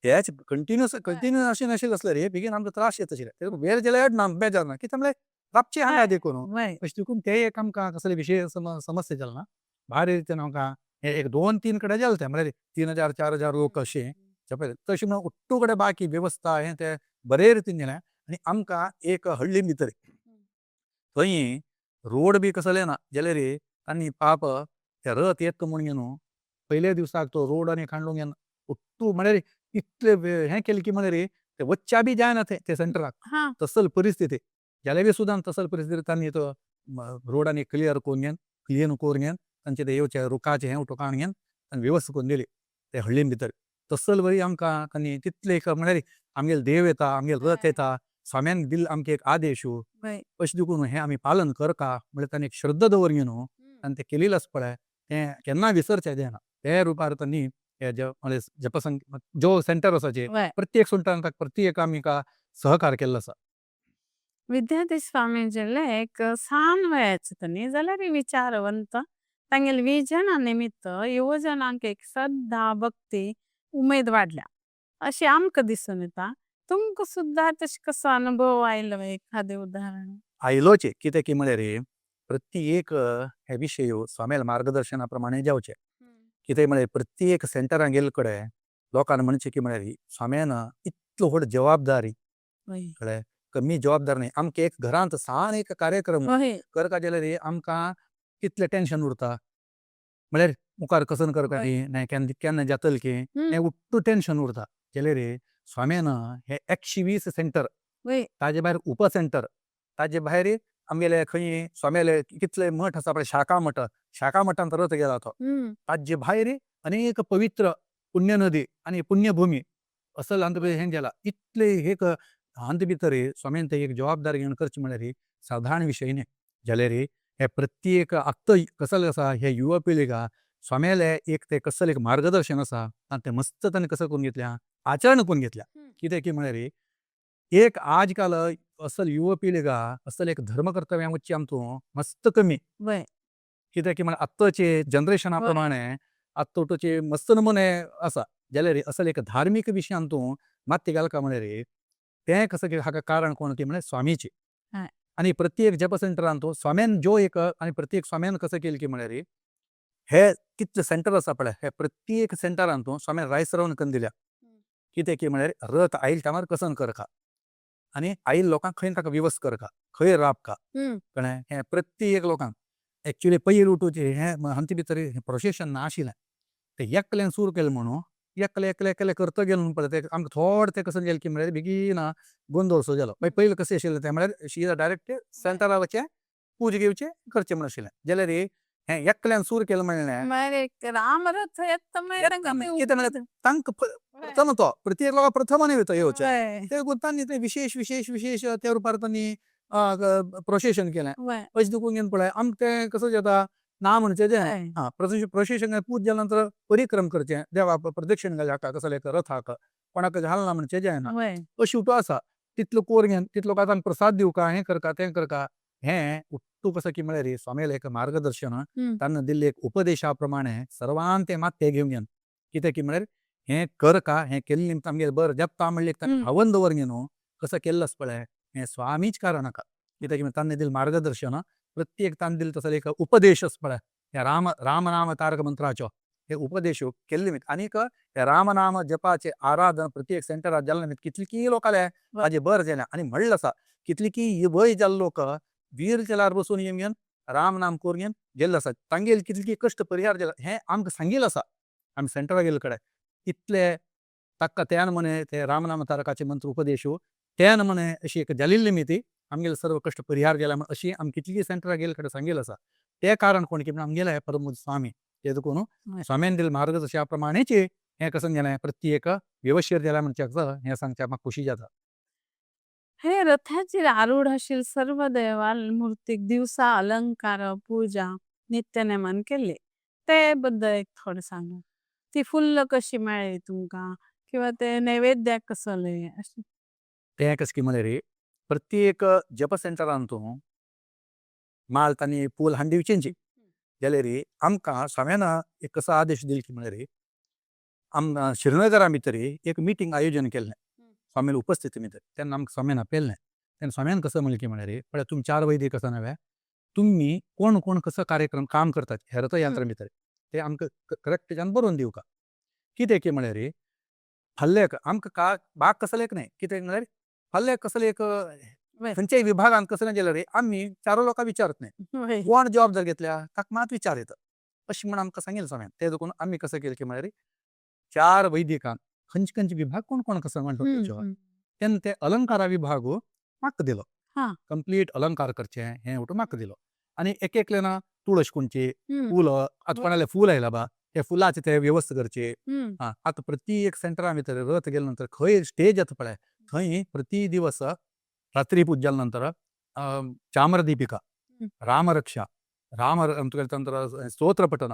तेच कंटिन्यूस कंटिन्यूस अशें नाशिल्लें आसलें रे बेगीन आमकां त्रास येता आशिल्ले. ते वेळ जाल्यार ना बेजार ना कित्याक म्हळ्यार राबचे हांगा देखून अशें देखून ते एक आमकां कसले विशय समस्या जाले ना. भारी रितीन आमकां हे एक 2-3 कडेन जालें तें म्हळ्यार 3000 4000 लोक अशें तशें म्हणून उट्टू कडेन बाकी व्यवस्था हें तें बरे रितीन जालें. आनी आमकां एक हळ्ळी भितर थंय रोड बी कसले ना जाल्यार तांणी पाप ते रथ येता म्हूण न्हू पयल्या दिवसाक तो रोड आनी काडलो घेवन उट्टू म्हळ्यार इतले हें केलें की म्हळ्यार ते वच्च्या बी जायना थंय ते सेंटराक तसल परिस्थिती जाल्यार बी सुद्दां तसल परिस्थिती तांणी तो रोड आनी क्लियर करून घेवन क्लीन करून घेवन तांचे ते येवचे रुखाचे हें उठोवन घेवन तांणी व्यवस्था करून दिली ते हळ्ळी भितर. तसल बरी आमकां तांणी तितले एक म्हळ्यार आमगेले देव येता, आमगेले रथ येता, स्वाम्यान दिल्लो आमकां एक आदेश अशें देखून हें आमी पालन करता म्हळ्यार तांणी एक श्रद्धा दवरून न्हू आनी तें केलेलें आसा पळय तें केन्ना विसरचें जायना. ते रुपार तांणी हे जपसंग जो सेंटर आसा प्रत्येक सेंटरान प्रत्येक आमी सहकार केल्लो आसा. विद्याधीश स्वामीजीले एक सान वयाचे तांणी जाल्यार विचारवंत तांगेले विजना निमित्त युवजनांक एक श्रद्धा भक्ती उमेद वाडल्या अशी आमकां दिसून येता। तुमकां सुद्दां तशें कसो अनुभव आयलो एखादें उदाहरण? आयलोचे कितें की म्हळ्यार प्रत्येक हे विशय स्वामील मार्गदर्शना प्रमाणे जावचे। कितें म्हळ्यार प्रत्येक सेंटरान गेल्ले कडेन लोकांनी म्हणचें की म्हळ्यार स्वाम्यान इतलो व्हड जबाबदारी, कळ्ळें, कमी जबाबदारी न्हय। आमकां एक घरांत सान एक कार्यक्रम करता जाल्यार आमकां कितलें टेंशन उरता म्हळ्यार मुखार कसन करता न्ही, केन्ना केन्ना जातलें की हें उट्टू टेंशन उरता। जाल्यार स्वाम्यान हे 120 सेंटर, ताजे भायर उप सेंटर, ताजे भायर आमगेले खंय स्वाम्याले कितले मठ आसा पळय, शाखा मठ, शाखा मठांत रथ गेला तो, ताजे भायर अनेक पवित्र पुण्यनदी आनी पुण्यभूमी असल हांत हें गेला। इतले एक हांत भितर स्वाम्यान ते एक जबाबदारी घेवन करची म्हळ्यार सादारण विशय न्ही। जाल्यार हे प्रत्येक आत्तां कसले आसा हे युवा पिळगा स्वाम्याले एक ते कसले एक मार्गदर्शन आसा आनी ते मस्त तांणी कसं करून घेतल्या, आचरण करून घेतल्या। कितें की म्हळ्यार एक आज काल असल युवा पिळगा असल एक धर्म कर्तव्यां वच्ची आमचो मस्त कमी। कित्याक की म्हळ्यार आत्तांचे जनरेशना प्रमाणे आत्तांचे मस्त नमुने आसा। जाल्यार असल एक धार्मीक विशयान तूं मात्ती घालका म्हळ्यार तें कसं की हाका कारण कोण की म्हळ्यार स्वामीची। आनी प्रत्येक जप सेंटरान तूं स्वाम्यान जो एक आनी प्रत्येक स्वाम्यान कसं केलें की म्हळ्यार हे कितले सेंटर आसा पळय, हे प्रत्येक सेंटरान तूं स्वाम्यान रायस रावन करून दिल्या। कितें की म्हळ्यार रथ आयल टायमार कसन करका आनी आयल लोकांक खंय ताका विवस करका, खंय राबका, कळ्ळें। हें प्रत्येक लोकांक एक्चुअली पयलीं उठोवचें हें हांचे भितर हें प्रोसेशन ना आशिल्लें, तें एकल्यान सुरू केलें म्हणून एकले एकले एकले करता गेलें म्हणून पळय तें आमकां थोडें तें कसं गेलें की म्हळ्यार बेगीन गोंदळ सो जालो। मागीर पयलीं कशें आशिल्लें तें म्हळ्यार शीदा डायरेक्ट सेंटरा वचचें, पूज घेवचें, करचें म्हूण आशिल्लें। जाल्यार हें एकल्यान सुरू केलें म्हणलें मागीर एक रामरथ येता कितें म्हळ्यार तांकां प्रथम तो प्रत्येक लोकां प्रथम न्ही वयता येवचें, ते तांणी तें विशेश विशेश विशेश त्या रुपार तांणी प्रोसेशन केलें। अशें देखून घेवन पळय आमकां तें कसं जाता ना म्हणचें जें आं प्रोसेशन पूज जाल्या नंतर परिक्रम करचें, देवा प्रदक्षिण घालचे हाका कसलें एक रथाक कोणाक घालना म्हणचें जायना, अशी उठो आसा तितलो कोर घेवन तितलो आतां प्रसाद दिवका, हें करका तें करका, हें उट्टू कसं की म्हळ्यार स्वामीलें एक मार्गदर्शन तांणी दिल्ले एक उपदेशा प्रमाणे सर्वान तें मात तें घेवन घेवन कितें की म्हळ्यार हें करका, हें केल्लें निमतान आमगेलें बरें जपता म्हणलें तांकां भावन दवर न्हू कसं केल्लें आसा पळय हें स्वामीच कारण हाका। कित्याक की तांणी दिलें मार्गदर्शन प्रत्येक तांणी दिलें तसो एक उपदेश आसा पळय ह्या राम राम नाम तारक मंत्राचो हे उपदेश केल्ले निमित्त आनीक ह्या राम नाम जपाचें आराधन प्रत्येक सेंटरात जाल्ले निमित्त कितली लोकांले ताजें बरें जालें। आनी म्हणलें आसा कितली की वय जाल्ले लोक वीर चेलार बसून येवन घेवन राम नाम करून घेवन गेल्ले आसा, तांगेले कितले कश्ट परिहार जाले हें आमकां सांगिल्लें आसा। आमी सेंटराक गेल्ले कडेन इतले ताका त्यान मने ते राम नाम तारकाचे मंत्र उपदेश त्यान मने अशी एक जाल्ली निमित्त आमगेले सर्व कश्ट परिहार गेला म्हण अशी आमी कितली सेंटराक गेल्ले कडेन सांगिल्लें आसा। तें कारण कोण की आमगेले परमपूज्य स्वामी ते देखून स्वाम्यान दिल्लें मार्गदर्शना प्रमाणेच हें कसं गेलें प्रत्येक वेवस्थीत जालें म्हणचें आसा हें सांगचें म्हाका खोशी जाता। हे रथाचेर आरूढ आशिल्ले सर्व देवाल मूर्तीक दिवसा अलंकार पूजा नित्यनेमान केल्ले ते बद्दल एक थोडें सांगा। ती फुल्ल कशी मेळ्ळी तुमकां किंवा ते नैवेद्याक कसले अशें? तें कशें की म्हळ्यार प्रत्येक जप सेंटरान तूं माल तांणी फूल हाडून दिवचेंची जाल्यार आमकां स्वाम्यान एक कसो आदेश दिलो की म्हळ्यार आमकां श्रीनगरा भितर एक मिटींग आयोजन केल्लें स्वामीले उपस्थिती भितर, तेन्ना आमकां स्वाम्यान आपयल्लें। तेन्ना स्वाम्यान कसं म्हणलें की म्हळ्यार पळय तुमी 4 वैदिक आसा नवे, तुमी कोण कोण कसो कार्यक्रम काम करतात हे रथयात्रा भितर ते आमकां करेक्ट जावन बरोवन दिवका। कितें की म्हळ्यार फाल्यां आमकां का बाग कसलें एक न्हय, कितें म्हळ्यार फाल्यां कसलें एक खंयच्याय विभागान कसलें जाल्यार आमी 4 लोकां विचारत न्हय, कोण जबाबदारी घेतल्या ताका मात विचार येता अशें म्हण आमकां सांगिल्लें स्वाम्यान। तें देखून आमी कसं केलें की म्हळ्यार 4 वैदिकान खंयचे खंयचे विभाग कोण कोण कसो म्हणटा तेन्ना ते अलंकारा विभाग म्हाका दिलो, कंप्लीट अलंकार करचे हें उठून म्हाका दिलो। आनी एक एकले ना तुळस कोणची फूल आतां कोणाले फूल आयला बा ते फुलाचे ते व्यवस्था करचे। आं आतां प्रत्येक सेंटरा भितर रथ गेले नंतर खंय स्टेज येता पळय थंय प्रति दिवस रात्री पूज जाल्या नंतर चामरदीपिका, रामरक्षा, राम नंतर स्तोत्र पठन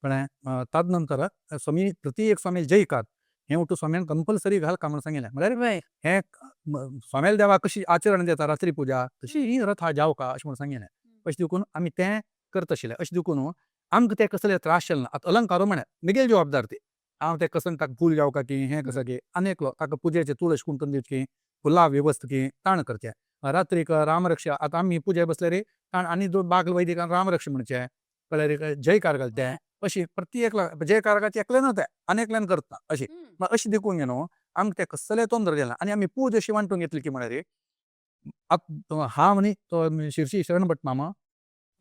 कळ्ळें, तद नंतर स्वामी प्रत्येक स्वामी जयकार हें उठून स्वाम्यान कंपल्सरी घाल का म्हूण सांगिल्लें। म्हळ्यार हें स्वाम्याल देवाक कशी आचरण दिता रात्री पुजा तशी ही रथा जावका अशें म्हूण सांगिल्लें। अशें देखून आमी तें करता आशिल्लें। अशें देखून आमकां तें कसले त्रास जाले ना। आतां अलंकारो म्हळ्यार म्हगेली जबाबदार ती, हांव तें कसन ताका फूल जावका की हें कसं की आनी एकलो ताका पुजेचें तुळस कुंकूम दिवची, फुलां व्यवस्था की ताण करचें. रात्रीक रामरक्षा, आतां आमी पुजे बसले रे ताण आनी दोन बागल वैदिकान रामरक्षा म्हणचें, कळ्ळें रे, जयकार घालचें. अशी प्रत्येक जयकार घालचें एकलें न्हू तें आनी एकल्यान करता अशी. मागीर अशें देखून न्हू आमकां तें कसलें तोंदर जालें आनी आमी पूज अशी वांटून घेतली की म्हळ्यार हांव न्ही तो शिरशी शरण भट मामा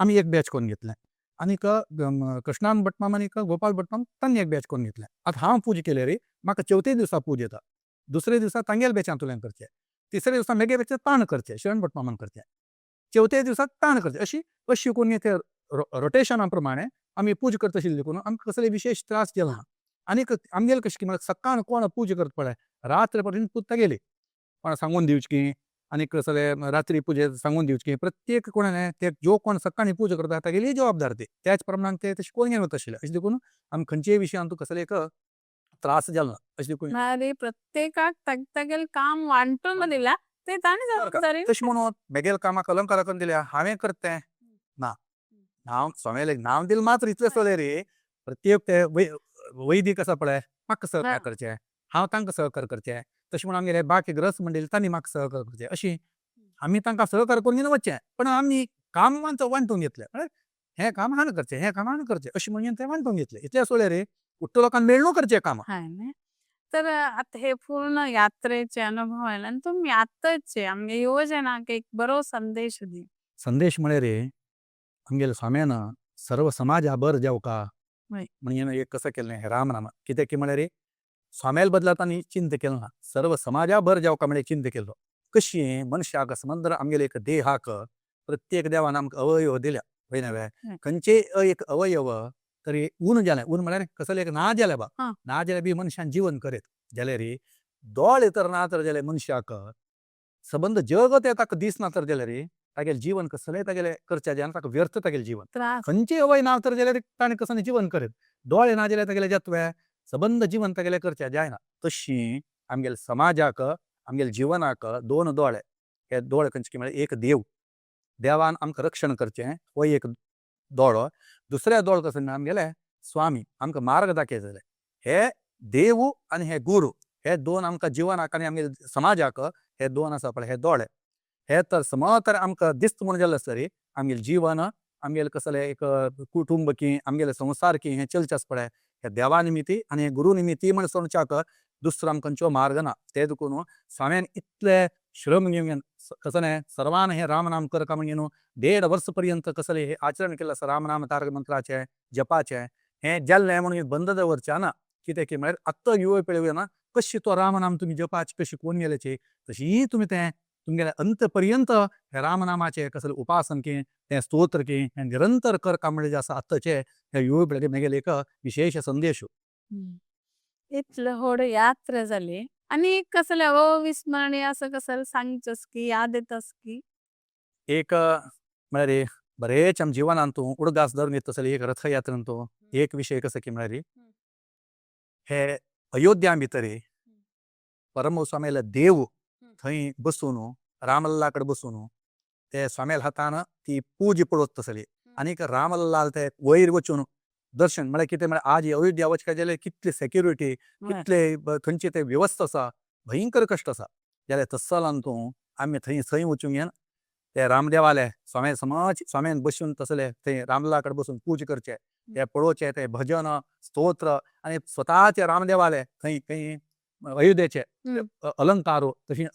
आमी एक बॅच करून घेतलें आनीक कृष्णान भट मामा आनीक गोपाल भट मामा तांणी एक बॅच करून घेतलें. आतां हांव पूज केले रे म्हाका चवथे दिवसा पूज येता, दुसरे दिवसा तांगेले बॅचांतल्यान करचें, तिसऱ्या दिवसा मेगे बॅचान ताण करचें, शरण भट मामान करचें, चवथे दिवसा ताण करचें, अशी अशी करून ते रोटेशना प्रमाणे आमी पूज करता आशिल्ली देखून आमकां कसले विशेश त्रास जालो ना. आनीक आमगेले कशें की म्हळ्यार सकाळ कोण पूज करता पळय रात्र पर्यंत पूज तागेली, कोणा सांगून दिवची आनी कसले रात्री पुजे सांगून दिवची, प्रत्येक कोणाले ते जो कोण सकाळी पूजा करता तागेली जबाबदार ती, त्याच प्रमाणे ते तशें कोण घेवन वता आशिल्लें. अशें देखून आमकां खंयचेय विशयांत कसले एक त्रास जालो ना. अशें देखून म्हळ्यार प्रत्येकाक तागेलें काम वांटून दिला ते ताणें जबाबदारी. तशें म्हणून मेगेल्या कामाक अलंकार करून दिल्या हांवें करता तें ना, हांव स्वाम्यालें नांव दिलें मात्र इतलें चलय रे, प्रत्येक ते वैदीक आसा पळय म्हाका सहकार करचें, हांव तांकां सहकार करचें, तशें म्हणून आमगेले बाकी ग्रस्त मंडळी तांणी म्हाका सहकार करचें, अशी आमी तांकां सहकार करून घेवन वचचें, पण आमी काम वांटून घेतलें, म्हळ्यार हें काम हांवें करचें, हें काम हांवें करचें, अशें म्हणून तें वांटून घेतलें. इतलें सोडलें रे उट्टो लोकांक मेळ्ळू करचें काम. तर आतां हे पूर्ण यात्रेचे अनुभव आयले आनी तुमी आतांचे आमगे युवजनाक एक बरो संदेश दी. संदेश म्हळ्यार रे आमगेले स्वाम्यान सर्व समाजा बर जावका म्हणून एक कसं केलें हें रामनाम, कित्याक की म्हळ्यार रे स्वाम्याल बदला तांणी चिंता केलें ना, सर्व समाजा बर जावका म्हळ्यार चिंता केलो. कशी मनशाक समंदर आमगेले एक देहाक प्रत्येक देवान आमकां अवयव दिल्या, हय न्हय, खंयचेय एक अवयव तरी ऊन जालें, ऊन म्हळ्यार कसलें एक ना जालें बा, ना जाल्यार बी मनशान जीवन करीत जाल्यार रे दोळे तर ना तर जाल्यार मनशाक सबंद जग तें ताका दिसना तर जाल्यार रे तागेलें जीवन कसलें तागेलें करचें जायना, ताका व्यर्थ तागेलें जीवन. खंयचेय अवय ना तर जाल्यार ताणें कसलें जीवन करीत, दोळे ना जाल्यार तागेलें जातवें सबंद जीवन तागेलें करचें जायना. तशी आमगेले समाजाक आमगेले जिवनाक दोन दोळे, हे दोळे खंयचे की म्हळ्यार एक देव, देवान आमकां रक्षण करचें हो एक दोळो, दुसऱ्या दोळ कसो आमगेले स्वामी आमकां मार्ग दाखयतले. हे देव आनी हे गुरू हे दोन आमकां जिवनाक आनी आमगेले समाजाक हे दोन आसा पळय हे दोळे, हे तर समज तर आमकां दिस्त म्हणून जालें आसता रे आमगेलें जीवन आमगेलें कसलें एक कुटुंब की आमगेलें संवसार की हें चलचें आसा पळय हे देवा निमित्ती आनी हे गुरू निमित्ती म्हण सोडच्याक दुसरो आमकां खंयचो मार्ग ना. ते देखून स्वाम्यान इतले श्रम घेवन कसलें सर्वान हें रामनाम करका म्हणून न्हू 1.5 वर्स पर्यंत कसलें हें आचरण केलें आसा रामनाम तारक मंत्राचें जपाचें, हें जाल्लें म्हणून बंद दवरचें ना. कित्याक की म्हळ्यार आत्तां युवा पिळगे ना कशी तो रामनाम तुमी जपाची कशी कोण गेल्याची तशी तुमी तें तुमगेले अंत पर्यंत हे रामनामाचें कसलें उपासन की तें स्तोत्र की हें निरंतर करका म्हणलें जें आसा आत्ताचें हे युवा पिळगे मेगेले एक विशेश संदेश. इतलं व्हड यात्रा जाली आनी एक कसलें अविस्मरणीय असं कसलें सांगचें की याद येतास की? एक म्हळ्यार बरेच आम जिवनांत तूं उडगास धरून येता तसली एक रथयात्रेंत तूं एक विशय कसो की म्हळ्यार हे अयोध्या भितर परमस्वामीले देव थंय बसून रामलल्ला कडेन बसून ते स्वाम्याल हातान ती पूज पळोवत तसली आनीक रामलल्लाल ते वयर वचून दर्शन म्हळ्यार कितें म्हळ्यार आज अयोध्या वचपा जाल्यार कितली सेक्युरिटी कितले थंयची ते व्यवस्था आसा, भयंकर कश्ट आसा. जाल्यार तसलान तूं आमी थंय थंय वचूंक येना ते रामदेवाले स्वामी समाज स्वाम्यान बसून तसले थंय रामलल्ला कडेन बसून पूज करचे, ते पळोवचे ते भजन स्तोत्र आनी स्वताचे रामदेवाले थंय खंय अयोध्येचे अलंकारो तशी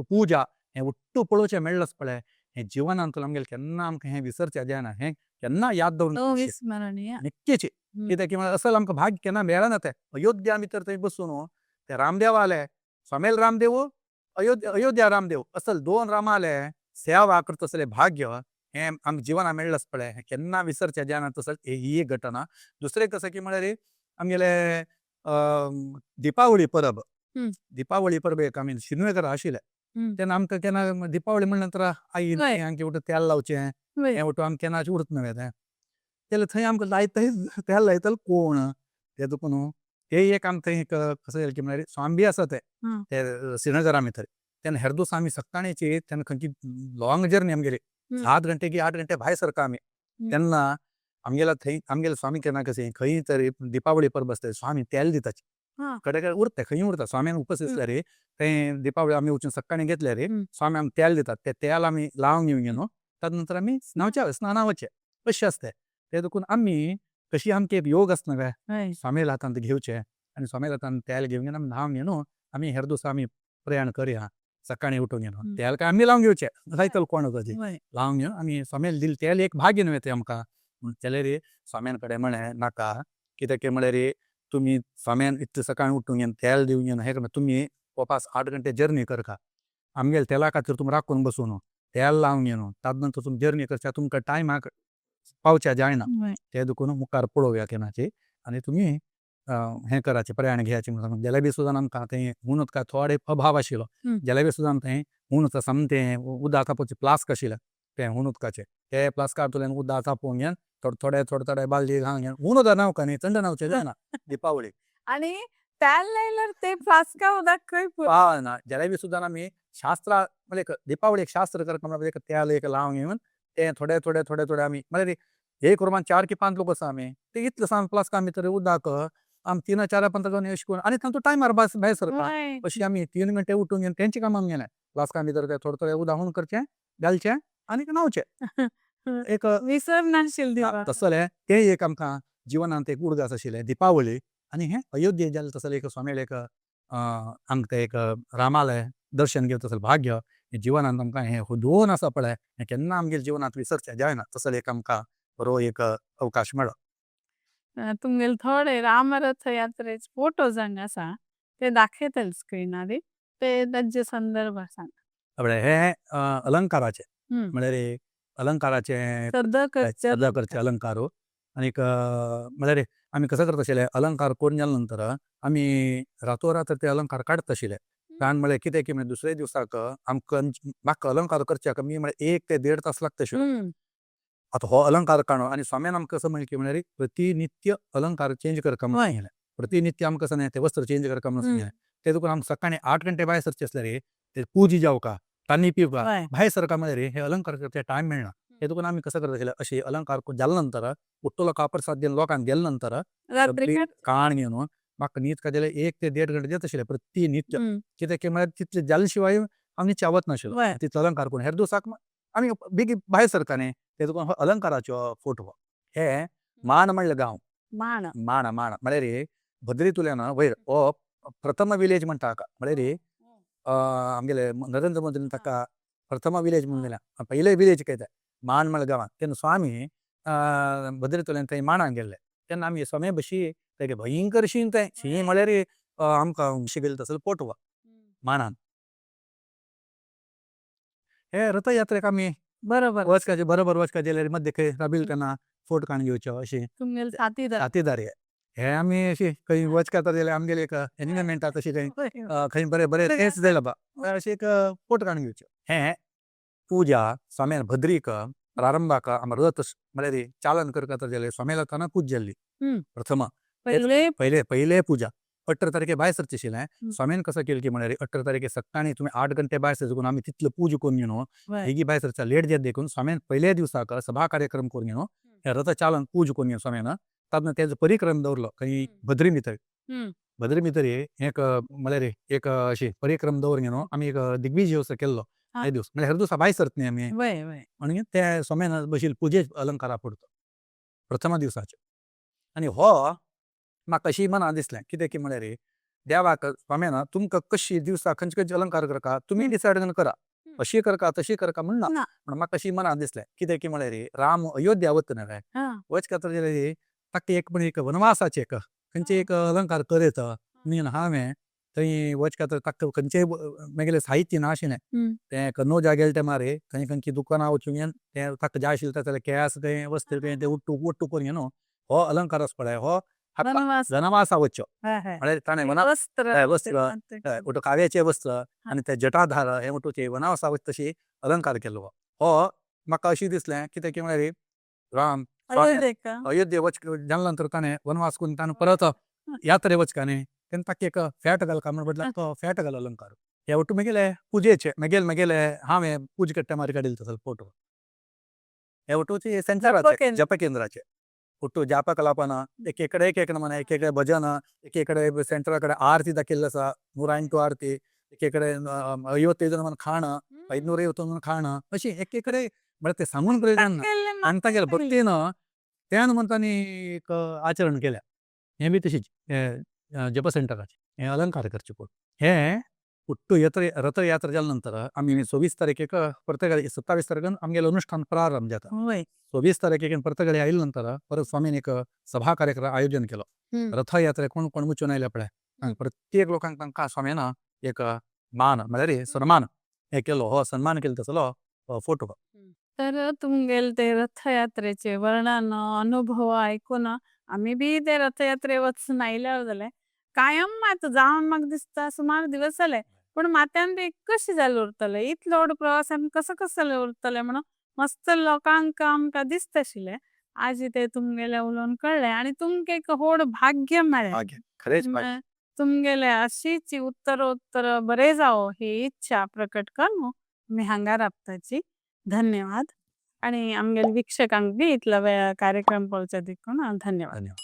पूजा हें उट्टू पळोवचें मेळ्ळेंच पळय हें जिवनांत आमगेलें केन्ना आमकां हें विसरचें जायना, हें केन्ना याद दवरून अविस्मरणीय नक्कीच. कित्याक की म्हळ्यार असल आमकां भाग्य केन्ना मेळना तें अयोध्या भितर थंय बसून ते रामदेवाले स्वामेल रामदेव अयोध्या रामदेव असल दोन रामाले सेवा करता तसलें भाग्य हें आमकां जिवनाक मेळ्ळेंच पळय हें केन्ना विसरचें जायना. तसलें ही एक घटना. दुसरें कसं की म्हळ्यार आमगेले दिपावळी परब, दिपावळी परबेक आमी शिनवेकर आशिल्ले तेन्ना आमकां केन्ना दिपावळी म्हणल्या नंतर आई आमकां उठून तेल लावचें हें उठून आमकां केन्ना उरत न्हय तें जाल्यार थंय आमकां लायताय तेल लायतले कोण तें देखून न्हू ते एक आमकां थंय कसं जालें की म्हळ्यार स्वामी बी आसा ते श्रीनगरा भितर तेन्ना हेर दिसा आमी सकाळींची तेन्ना खंयची लॉंग जर्नी आमगेली 7 घंटे की 8 घंटे भायर सरता आमी तेन्ना आमगेल्या थंय आमगेले स्वामी केन्ना कशें खंय तरी दिपावळी परब आसता स्वामी तेल दिताची. कडे कडेन उरता, खंय उरता. स्वाम्यान उपस्थित आसल्यार रे तें दीपावळी आमी वचून सकाळीं घेतले रे स्वामी आमकां तेल दितात, तें तेल आमी लावन घेवन न्हू ताजे नंतर आमी न्हांवच्या स्नाना वचचें अशें आसता. तें देखून आमी कशी आमची एक योग आसना काय स्वामील्या हातांत घेवचें आनी स्वामील्या हातांत तेल घेवन आमी न्हांवन घेवन आमी हेर दिवसा आमी प्रयाण करया. सकाळीं उठून घेवन तेल काय आमी लावन घेवचें, लायतलो कोण ताजें लावन घेवन आमी स्वामीन दिलें तेल एक भाग्य न्हय तें आमकां. म्हूण जाल्यार रे स्वाम्यान कडेन म्हळें नाका, कित्याक काय म्हळ्यार रे तुमी स्वाम्यान इतले सकाळीं उठून घेवन तेल दिवन घेवन हें तुमी वपास 8 घंटे जर्नी करता, आमगेले तेला खातीर तुमी राखून बसून तेल लावन घेवन ताजे नंतर तुमी जर्नी करच्या तुमकां टायमाक पावच्या जायना, ते देखून मुखार पळोवया केन्नाची आनी तुमी हें कराचें प्रयाण घेयाचें म्हणून सांगून जलेबी सुद्दां आमकां थंय हून उदका थोडे अभाव आशिल्लो, जलेबी सुद्दां थंय हून सामकें उदक तापोवचें प्लास्क आशिल्लें तें हून उदकाचें, ते प्लास्कांतल्यान उदक तापोवन घेवन थोडे थोडे थोडे थोडे बालदी घालून घेवन हून उदक न्हांवका न्ही, थंड न्हांवचें जायना दीपावळीक. आनी तेल लायल्यार ते फ्लास्का उदक खंय पावना. जलेबी सुद्दां आमी शास्त्रा म्हणजे दीपावळीक शास्त्र करता म्हणल्यार तेल एक लावन घेवन तें थोडे थोडे थोडे थोडे आमी म्हळ्यार एक रुमान 4 की 5 लोक आसा आमी ते इतले सान प्लास्का भितर उदक आमी 3 4 5 जावन अशें करून आनी तांचो टायमार भायर सरता. अशी आमी 3 घंटे उठून घेवन तेंच्या कामाक गेले, प्लास्का भितर ते थोडे थोडे उदक हून करचें घालचें आनी न्हांवचें. एक विसरनाशिल्लें. तसलें तें एक आमकां जिवनांत एक उडगास आशिल्लें दीपावळी. आनी हें अयोध्ये जालें तसलें एक स्वामीलें एक आमकां एक रामालें दर्शन घेवचें तसलें भाग्य हें जिवनांत आमकां हें दोन आसा पळय हें केन्ना आमगेल्या जिवनांत विसरचें जायना, तसलो एक आमकां बरो एक अवकाश मेळ्ळो. तुमगेले थोडे रामरथ यात्रेचे फोटो हांगा आसा ते दाखयतले स्क्रीनार, ते ताजे संदर्भ सांग. हे अलंकाराचे म्हळ्यार अलंकाराचे सद्दा करचे अलंकार आनीक म्हळ्यार आमी कसो करता आशिल्ले अलंकार करून जाले नंतर आमी रातोरात ते अलंकार काडटा आशिल्ले. कारण म्हळ्यार कितें की दुसऱ्या दिवसाक आमकां म्हाका अलंकार करच्याक मी म्हळ्यार 1 ते 1.5 तास लागता आशिल्लो. आतां हो अलंकार काडून आनी स्वाम्यान आमकां कसो म्हणलें की म्हळ्यार प्रतिनित्य अलंकार चेंज करता म्हणून, प्रतिनित्य आमकां कसो न्ही ते वस्त्र चेंज करता म्हणून सांगलें. ते देखून आमकां सकाळीं 8 घंटे भायर सरचे आसले रे ते पुजा जावका तांणी पिवका भायर सरका म्हळ्यार हे अलंकार करचे टायम मेळना. हे देखून आमी कसो करता आशिल्ले अशें अलंकार जाले नंतर उठ्ठलो कापड 7 दिन लोकांक गेले नंतर काण घेवन म्हाका न्हीद काडले 1 ते 1.5 घंटे जाता आशिल्ले प्रतिनित्य. कित्याक की म्हळ्यार तितले जाले शिवाय आमी चावत नाशिल्लो तितलो अलंकार करून हेर दिवसाक आमी बेगीन भायर सरता न्ही, ते देखून हो अलंकाराचो फोटो. हे माण म्हणलें गांव, माण माण माण म्हळ्यार भद्रीतुल्यान वयर हो प्रथम विलेज म्हणटा हाका, म्हळ्यार आमगेले नरेंद्र मोदीन ताका प्रथम विलेज म्हणून दिल्या, पयले विलेज काय तें माण म्हणलें गांवांत. तेन्ना स्वामी भद्रीतुल्यान थंय माणाक गेल्ले तेन्ना आमी स्वामी बशी तेगे भयंकर शीं तें शीं म्हळ्यार आमकां शिगेल तसलो फोटो माणान. हे रथयात्रेक आमी बरोबर वचकाचे बरोबर वचका जाल्यार मध्य खंय राबिल तेन्ना फोटो काडून घेवच्यो अशें तुमगेले साथीदार साथीदार हे आमी अशी खंय वचका जाल्यार आमगेले एक एनिमेंटा तशी खंय खंय बरें बरें तेंच जालें बा अशें एक फोटो काडून घेवच्यो. हें पुजा स्वाम्यान भद्रीक प्रारंभाक आमी रथ म्हळ्यार चालन करता जाल्यार स्वाम्याला ताना पूजा जाल्ली प्रथम पयले पयले पुजा 18 तारखे भायर सरचें आशिल्लें. स्वामीन कसो केलें की म्हळ्यार 18 तारखे सकाळीं तुमी 8 घंटे भायर सरचे देखून आमी तितलो पूजा करून घेवन बेगी भायर सरच्या लेट जायत देखून स्वामीन पयले दिवसाक सभा कार्यक्रम करून घेवन हे रथ चालन पूजा करून घेवन स्वामीन तातूंत तेजो परिक्रम दवरलो खंय भद्री भितर, भद्री भितर एक म्हळ्यार एक अशी परिक्रम दवर घेवन आमी एक दिग्विजय असो केल्लो हे दिवस, म्हळ्यार हेर दिवसा भायर सरत न्ही आमी म्हणून ते स्वामीन बशिल्ले पुजे अलंकारा पुरतो प्रथम दिवसाचे. आनी हो म्हाका अशी मनां दिसलें कितें की म्हळ्यार देवाक स्वाम्यान तुमकां कशी दिवसा खंयचे खंयचे अलंकार करका तुमी डिसायड करा, अशी करका तशी करका म्हण ना, पूण म्हाका अशी मनां दिसलें कितें की म्हळ्यार राम अयोध्या वता न्ही वच खातीर जाल्यार ताका एक म्हण एक वनवासाचे एक खंयचे एक अलंकार करयत म्हणून हांवें थंय वच खातीर ताका खंयचेय मागीर साहित्य ना आशिल्लें तें कनौजा गेले तेमार थंय खंयची दुकानां वचून घेवन तें ताका जाय आशिल्लें जाल्यार केंस खंय वस्त्र खंय तें उट्टू उट्टू करून घेवन हो अलंकार आसा पळय हो वनवासा वच्चो म्हळ्यार ताणें वस्त्र वट्टू काव्याचें वस्त्र आनी ते जटाधार हे वट्टूचे वनवासा वच तशी अलंकार केल्लो. हो म्हाका अशें दिसलें कितें की म्हळ्यार राम अयोध्ये वच जाले नंतर ताणें वनवास करून ताणें परत यात्रे वचका न्ही तेन्ना ताका एक फॅट घालका म्हण बदला तो फॅट घालो अलंकार. हे वट्टू म्हगेले पुजेचे म्हगेले म्हगेले हांवें पूजा करता मारी काडिल्लो तसलो फोटो. हे वट्टूचे सेंटराचे जप केंद्राचे. ಒಟ್ಟು ಜಾಪ ಕಲಾಪನ, एकेकडे एक एक नमन, एकेकडे भजन, एकेकडे सेंट्रा कडेन आरती दाखयल्ली आसा, 108 आरती, एकेकडे 55 नमन खाण, 551 खाण, अशी एकेकडे म्हळ्यार ते सांगून प्रयोजन ना. आनी तांगेले भक्तीन त्यान म्हणून तांणी एक आचरण केल्या. हें बी तशीच हें जप सेंटराचें हें अलंकार करचें पळय. हें उट्टू यत्र रथयात्रा जाल्या नंतर आमी 26 तारखेक पर्तगाळी, 27 तारखेन आमगेलें अनुश्ठान प्रारंभ जाता. 26 तारखेक पर्तगाळी आयले नंतर परत स्वामीन एक सभा कार्यक्रम आयोजन केलो. रथयात्रे कोण कोण वचून आयले पळय, प्रत्येक लोकांक तांकां स्वामीन एक मान म्हळ्यार सन्मान हे केलो, हो सन्मान केलो तसलो फोटो. तर तुमगेले ते रथयात्रेचे वर्णन अनुभव आयकून आमी बी ते रथयात्रे वचून आयल्यार जालें. कायम मात जावन म्हाका दिसता सुमार दिवस जाले, पूण माथ्यान बी कशें जालें उरतलें, इतलो व्हड प्रवास आमी कसो कसो जालें उरतलें म्हणून मस्त लोकांक आमकां दिसताशिल्लें. आज ते तुमगेलें उलोवन कळ्ळें आनी तुमकां एक व्हड भाग्य मेळ्ळें. खरेंच. तुमगेले अशीच उत्तरोत्तर बरें जावो ही इच्छा प्रकट करून मी हांगा राबताची. धन्यवाद. आणि आमगेले वीक्षकांक बी इतलो वेळ कार्यक्रम पळोवच्या देखून धन्यवाद. धन्यवाद.